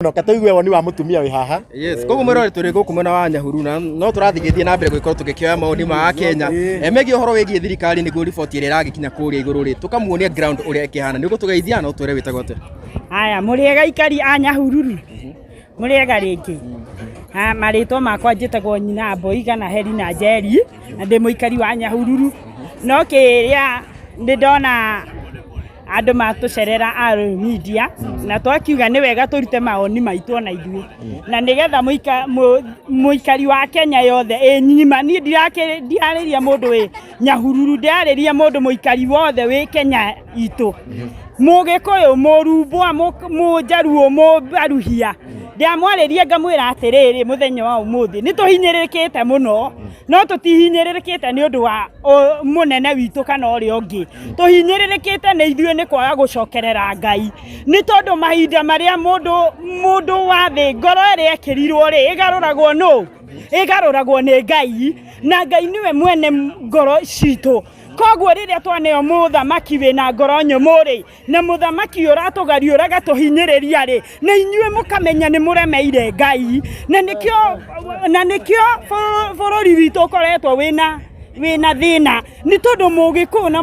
Mũno ke tũigue woni wa mũtumia wĩ haha. Yes, koguo mwĩrore tũrĩ gũkũ mwena wa Nyahururu na no tũrathiĩ na mbere gũgĩkorwo tũgĩkĩoya maoni ma Akenya megiĩ ũhoro wĩgiĩ thirikari nĩguo riboti ĩrĩa ĩragĩkinya kũrĩa igũrũ rĩ tũkamuonia ground ũrĩa ĩkĩhana. Nĩ ũgũtũgeithia na ũtwĩre wĩtagwo atĩa? Aya, mũrĩega aikari a Nyahururu, mũrĩega rĩngĩ. Ah, marĩtwa makwa njĩtagwo Nyina Mboi kana Herina Njeri, na ndĩ mũikari wa Nyahururu. No kĩrĩa nĩ ndona andũ matũcerera a Royal Media, na twakiuga nĩ wega tũrute mawoni maitũ ona ithuĩ, na nĩgetha mũikari wa Kenya yothe ĩ ng'ima, niĩ ndirarĩria mũndũ wĩ Nyahururu, ndĩrarĩria mũndũ mũikari wothe wĩ Kenya itũ, Mũgĩkũyũ, Mũrumbwa, Mũjaruo, Mũbaruhia, ndĩramwarĩria ngamwĩra atĩrĩrĩ, mũthenya wa ũmũthĩ nĩ tũhinyĩrĩrĩkĩte mũno, no tũtihinyĩrĩrĩkĩte nĩ ũndũ wa mũnene witũ kana ũrĩa ũngĩ, tũhinyĩrĩrĩkĩte nĩ ithuĩ nĩ kwaga gũcokerera Ngai, nĩ tondũ mahinda marĩa mũndũ wa thĩ ngoro ĩrĩa ĩkĩrirwo rĩ, ĩgarũragwo nũ? Ĩgarũragwo nĩ Ngai, na Ngai nĩwe mwene ngoro citũ. Koguo rĩrĩa twaneo mũthamaki wĩna ngoro nyũmũ rĩ, na mũthamaki ũratũgariũra agatũhinyĩrĩria rĩ, na inyuĩ mũkamenya nĩ mũremeire Ngai, na nĩkĩo bũrũri witũ ũkoretwo wĩna thĩna, nĩ tondũ Mũgĩkũyũ na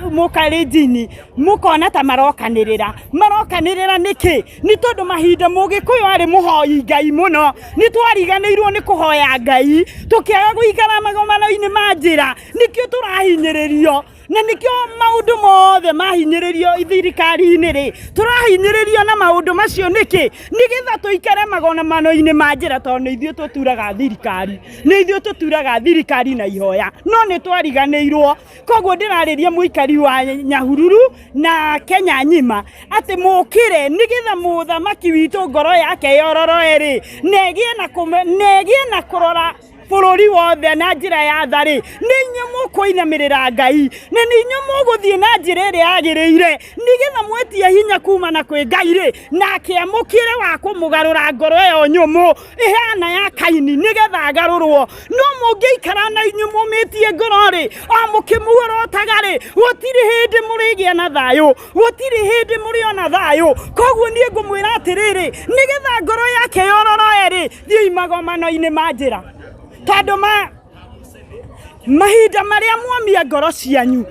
Mũkalenjini mũkona ta marokanĩrĩra. Marokanĩrĩra nĩkĩ? Nĩ tondũ mahinda Mũgĩkũyũ arĩ mũhoi Ngai mũno, nĩ twariganĩirwo nĩ kũhoya Ngai, tũkĩaga gũikara magomano-inĩ ma njĩra, nĩkĩo tũrahinyĩrĩrio, na nĩkĩo maũndũ mothe mahinyĩrĩrio thirikari-inĩ rĩ, tũrahinyĩrĩrio na maũndũ macio nĩkĩ? Nĩgetha tũikare magomano-inĩ ma njĩra, tondũ nĩ ithuĩ tũturaga thirikari, nĩ ithuĩ tũturaga thirikari na ihoya, no nĩ twariganĩirwo. Koguo ndĩrarĩria mũikari wa Nyahururu na Kenya ng'ima atĩ mũkĩre nĩgetha mũthamaki witũ ngoro yake yororoe rĩ, na ĩgĩe na kũrora bũrũri wothe na njĩra ya tha rĩ, nĩ inyuĩ mũkũinamĩrĩra Ngai, na nĩ inyuĩ mũgũthiĩ na njĩra ĩrĩa yagĩrĩire, nĩgetha mwetie hinya kumana kwĩ Ngai rĩ, nake amũkĩre wa kũmũgarũra ngoro ĩyo nyũmũ ĩhana ya Kaini, nĩgetha agarũrwo. No mũngĩikara na inyuĩ mũmĩtie ngoro rĩ, o mũkĩmuorotaga rĩ, gũtirĩ hĩndĩ mũrĩgĩa na thayũ, gũtirĩ hĩndĩ mũrĩona thayũ. Koguo niĩ ngũmwĩra atĩrĩrĩ, nĩgetha ngoro yake yororoe rĩ, thiĩi magomano-inĩ ma njĩra, tondũ mahinda marĩa muomia ngoro cianyu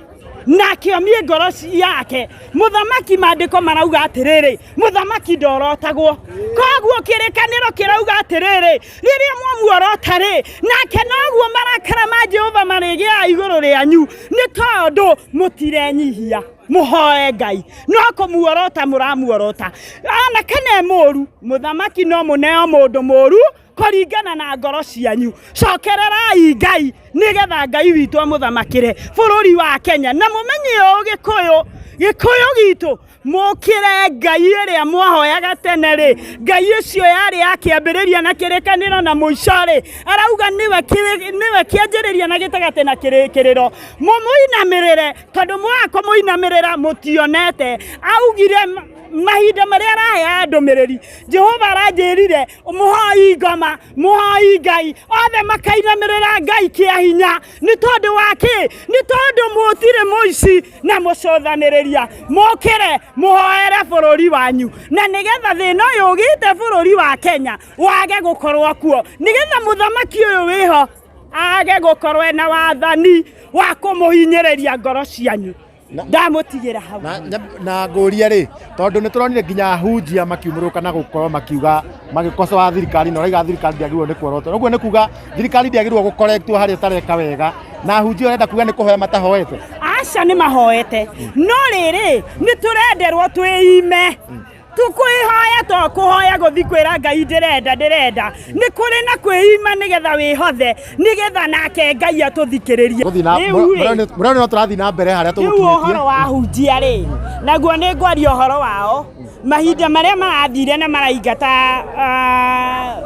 na akĩomie ngoro yake mũthamaki, maandĩko marauga atĩrĩrĩ, mũthamaki ndorotagwo. Koguo kĩrĩkanĩro kĩrauga atĩrĩrĩ, rĩrĩa mwamuorota rĩ, nake noguo marakara ma Jehova marĩgĩaga igũrũ rĩanyu, nĩ tondũ mũtirenyihia mũhoe Ngai, no kũmuorota mũramuorota. Ona kana e mũru mũthamaki, no mũneo mũndũ mũru kũringana na ngoro cianyu. Cokererai Ngai nĩgetha Ngai witũ amũthamakĩre bũrũri wa Kenya, na mũmenye ũũ, Gĩkũyũ, Gĩkũyũ gitũ, mũkĩre Ngai ĩrĩa mwahoyaga tene rĩ, Ngai ũcio yarĩ ya kĩambĩrĩria na kĩrĩkanĩro na mũico rĩ, arauga nĩwe kĩanjĩrĩria na gĩtagatĩ na kĩrĩkĩrĩro. Mũmũinamĩrĩre, tondũ mwaga kũmũinamĩrĩra mũtionete. Augire mahinda marĩa araheaga ndũmĩrĩri, Jehova aranjĩrire mũhoi ngoma, mũhoi Ngai othe makainamĩrĩra Ngai kĩa hinya. Nĩ tondũ wa kĩ? Nĩ tondũ mũtirĩ mũici na mũcũthanĩrĩria. Mũkĩre mũhoere bũrũri wanyu, na nĩgetha thĩna ũyũ ũgĩte bũrũri wa Kenya wage gũkorwo kuo, nĩgetha mũthamaki ũyũ wĩho age gũkorwo ena wathani wa kũmũhinyĩrĩria ngoro cianyu. Ndamũtigĩra hau. Na ngũrie rĩ, tondũ nĩ tũronire nginya ahunjia makiumũrũka na gũkorwo makiuga, magĩkocoa thirikari, na ũraiga thirikari ndĩagĩrĩirwo nĩ kuorotwo. Ũguo nĩ kuga thirikari ndĩagĩrĩirwo gũkorektwo harĩa ĩtareka wega, na ahunjia ũrenda kuga nĩ kũhoya matahoete? Aca, nĩ mahoete, no rĩrĩ, nĩ tũrenderwo twĩime tũkwĩhoya, to kũhoya gũthi kwĩra Ngai ndĩrenda ndĩrenda, nĩ kũrĩ na kwĩima nĩgetha wĩhothe, nĩgetha nake Ngai atũthikĩrĩrie. Gũthiĩ na Rĩu rĩ, mũrore no tũrathiĩ na mbere harĩa rĩu tũgũkinyĩtie. Ũhoro wa hunjia rĩ, naguo nĩ ngwaria ũhoro wao, mahinda marĩa marathire na maraingata,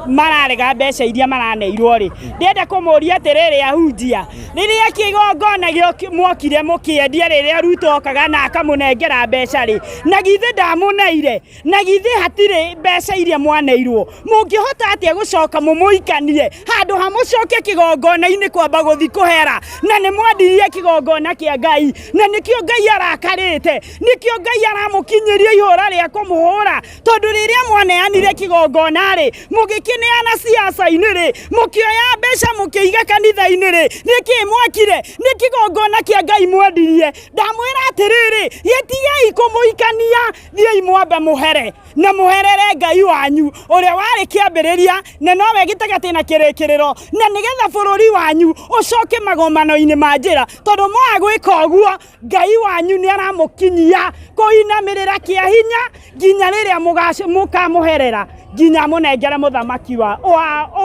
mararega mbeca iria maraneirwo rĩ, ndĩrenda kũmũria atĩrĩrĩ, ahunjia, rĩrĩa kĩgongona mwokire mũkĩendia, rĩrĩa Ruto okaga na akamũnengera mbeca rĩ, na githĩ ndamũneire? Na githĩ hatirĩ mbeca iria mwaneirwo? Mũngĩhota atĩa gũcoka mũmũikanie handũ ha mũcoke kĩgongona-inĩ kwamba gũthi kũhera? Na nĩ mwendirie kĩgongona kĩa Ngai, na nĩkĩo Ngai arakarĩte, nĩkĩo Ngai aramũkinyĩria ihũra rĩa kũmũ kũmũhũra tondũ rĩrĩa mwaneanire kĩgongona rĩ mũgĩkĩneana siasa-inĩ rĩ mũkĩoya mbeca mũkĩiga kanitha-inĩ rĩ nĩkĩ mwekire? Nĩ kĩgongona kĩa Ngai mwendirie. Ndamwĩra atĩrĩrĩ, gĩtigei kũmũikania, thiĩi mwambe mũhere na mũherere Ngai wanyu ũrĩa warĩ kĩambĩrĩria na nowe gĩtagatĩ na kĩrĩkĩrĩro, na nĩgetha bũrũri wanyu ũcoke magomano-inĩ ma njĩra, tondũ mwaga gwĩka ũguo Ngai wanyu nĩ aramũkinyia kũinamĩrĩra kĩa hinya nginya rĩrĩa mũkamũherera nginya mũnengere mũthamaki wa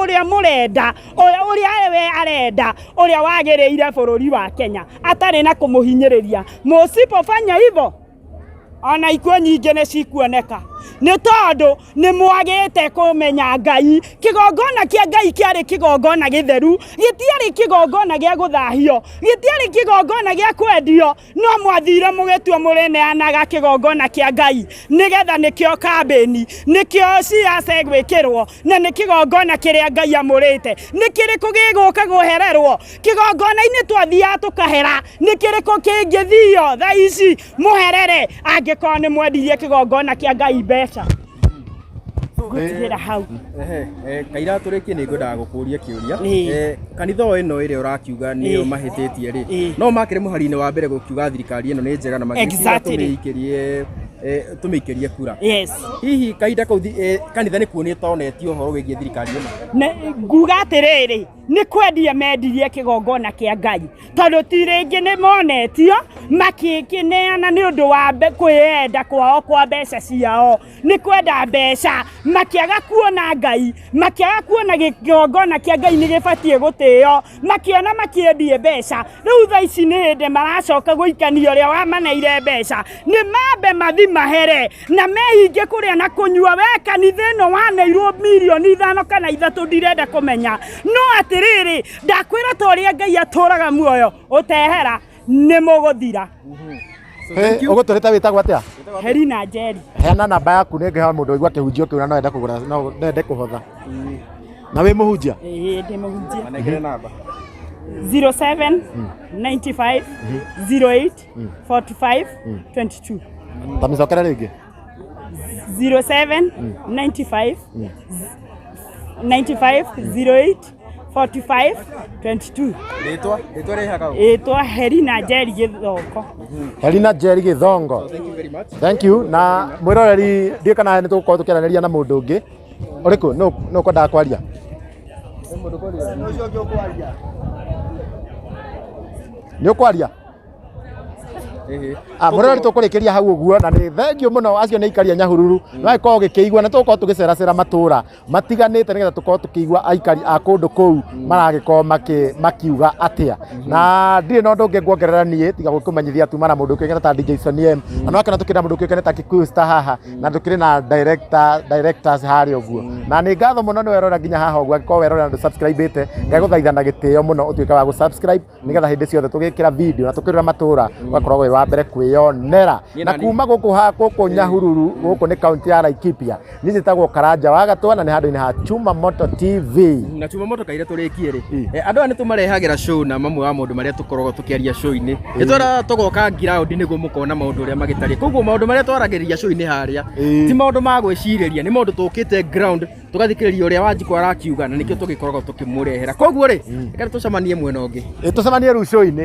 ũrĩa mũrenda, ũrĩa we arenda, ũrĩa wagĩrĩire bũrũri wa Kenya atarĩ na kũmũhinyĩrĩria. Mũsipofanya hivyo ona ikuũ nyingĩ nĩ cikuoneka nĩ tondũ nĩ mwagĩte kũmenya Ngai. Kĩgongona kĩa Ngai kĩarĩ kĩgongona gĩtheru, gĩtiarĩ kĩgongona gĩa gũthahio, gĩtiarĩ kĩgongona gĩa kwendio, no mwathire mũgĩtua mũrĩneanaga kĩgongona kĩa Ngai nĩgetha nĩkĩo kambĩni, nĩkĩo siasa ĩgwĩkĩrwo, na nĩ kĩgongona kĩrĩa Ngai amũrĩte. Nĩ kĩrĩkũ gĩgũka kũhererwo? Kĩgongona-inĩ twathiaga tũkahera, nĩ kĩrĩkũ kĩngĩthio thaa ici mũherere angĩkorwo nĩ mwendirie kĩgongona kĩa Ngai mbeca? Ngũtigĩra hau. Ehe, kaira tũrĩkie nĩ ngwendaga gũkũria kĩũria. Ĩĩ. Kanitha o ĩno ĩrĩa ũrakiuga nĩyo mahĩtĩtie rĩ, Ĩĩ. no makĩrĩ mũhari-inĩ wa mbere gũkiuga thirikari ĩno nĩ njega na magĩkiuga tũmĩikĩrie kura. Yes. Hihi kahinda kau kanitha nĩ kuonĩte onetio ũhoro wĩgiĩ thirikari ĩno? Nguga atĩrĩrĩ, nĩ kwendia mendirie kĩgongona kĩa Ngai, tondũ ti rĩngĩ nĩ monetio makĩkĩneana nĩ ũndũ wa kwĩyenda kwao kwa mbeca ciao, nĩ kwenda mbeca, makĩaga kuona Ngai, makĩaga kuona kĩgongona kĩa Ngai nĩ gĩbatiĩ gũtĩo, makĩona makĩendie mbeca. Rĩu thaa ici nĩ hĩndĩ maracoka gũikania ũrĩa wamaneire mbeca, nĩ mambe mathi mahere na mehinge kũrĩa na kũnyua. We kanitha ĩno waneirwo mirioni 5 kana 3 ndirenda kũmenya, no atĩrĩrĩ, ndakwĩra ta ũrĩa Ngai atũraga muoyo, ũtehera nĩ mũgũthira. Ũgũtũrĩte wĩtagwo atĩa? Herina Njeri. Heana namba yaku nĩ ngĩhe mũndũ waigua kĩhunjio kĩu na no ende kũgũra, no ende kũhotha. Na wĩ mũhunjia? Ĩĩ, ndĩ mũhunjia. Manengere namba. 07 95 08 45 22. Ta mĩcokere rĩngĩ. 07 95 95 08 45 22. Rĩtwa rĩhaga ũ? Ĩtwa Herina Njeri Gĩthongo. Herina Njeri Gĩthongo. Thank you very much. Thank you. Na mwĩroreri ndiũĩ kana nĩ tũgũkorwo tũkĩaranĩria na mũndũ ũngĩ ũrĩkũ nũ ũkwendaga kwaria? Nĩ ũkwaria? Mũroreri tũkũrĩkĩria hau ũguo na nĩ thengiũ mũno, acio nĩ aikari a Nyahururu. No agĩkorwo ũgĩkĩigua na tũgũkorwo tũgĩceracera matũra matiganĩte nĩgetha tũkorwo tũkĩigua aikari a kũndũ kũu maragĩkorwo makiuga atĩa. Na ndirĩ na ũndũ ũngĩ nguongerera niĩ tiga gũkũmenyithia tuma na mũndũ ũkĩũĩkaine ta DJ Sonny M, na no akena tũkĩrĩ na mũndũ ũkĩũĩkaine ta Kikuyu Star haha, na tũkĩrĩ na directors harĩa ũguo. Na nĩ ngatho mũno nĩ werora nginya haha ũguo, angĩkorwo werora na ndũ-subscribe-ĩte, ngagũthaitha na gĩtĩo mũno ũtuĩke wa gũ-subscribe nĩgetha hĩndĩ ciothe tũgĩkĩra video na tũkĩrora matũra ũgakorwo wĩ wa mbere kwĩyonera. Na kuma gũkũ Nyahururu, gũkũ nĩ kaunti ya Laikipia, niĩ njĩtagwo Karanja wa Gatwa na nĩ handũ-inĩ ha Chuma Moto TV. Na Chuma Moto kaire tũrĩkie rĩ, andũ aya nĩ tũmarehagĩra show na mamwe wa maũndũ marĩa tũkoragwo tũkĩaria show-inĩ. Nĩ twara tũgoka ground nĩguo mũkona maũndũ ũrĩa magĩtariĩ. Koguo maũndũ marĩa twaragĩrĩria show-inĩ harĩa ti maũndũ ma gwĩcirĩria, nĩ maũndũ tũkĩte ground tũgathikĩrĩria ũrĩa Wanjikũ arakiuga, na nĩkĩo tũgĩkoragwo tũkĩmũrehera. Koguo rĩ, reke tũcemanie mwena ũngĩ. Tũcemanie rĩu show-inĩ.